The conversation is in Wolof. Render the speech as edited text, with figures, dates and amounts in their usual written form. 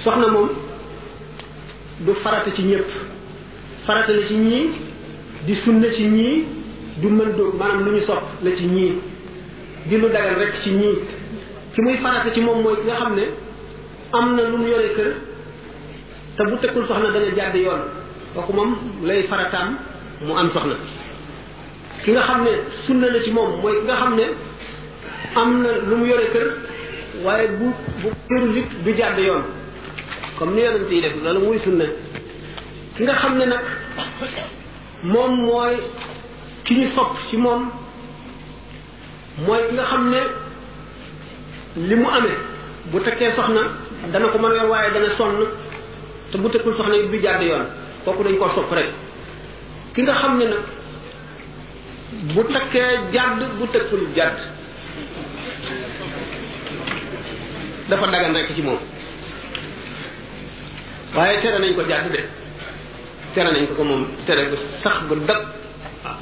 soxna moom du farata ci ñëpp farata la ci ñii di sunna ci ñii du mën dóor maanaam lu ñu sopp la ci ñii di lu dagal rek ci ñii ci muy farata ci moom mooy ki nga xam ne am na lu mu yore kër te bu tekkul soxna dana jàdd yoon kooku moom lay farataam mu am soxna ki nga xam ne sunna la ci moom mooy ki nga xam ne am na lu mu yore kër waaye bu yorul it du jàdd yoon comme ni yonent yi def loolu muy sunna ki nga xam ne nag moom mooy ki ñu sopp ci moom mooy ki nga xam ne li mu amee bu tekkee soxna dana ko mën a yor waaye dana sonn te bu tekkul soxna it du jàdd yoon kooku dañ koo sopp rek ki nga xam ne nag bu tekkee jàdd bu tekkul jàdd dafa dagan rek ci moom waaye tere nañ ko jàdd de tere nañ ko moom tere bu sax bu dëpp waaw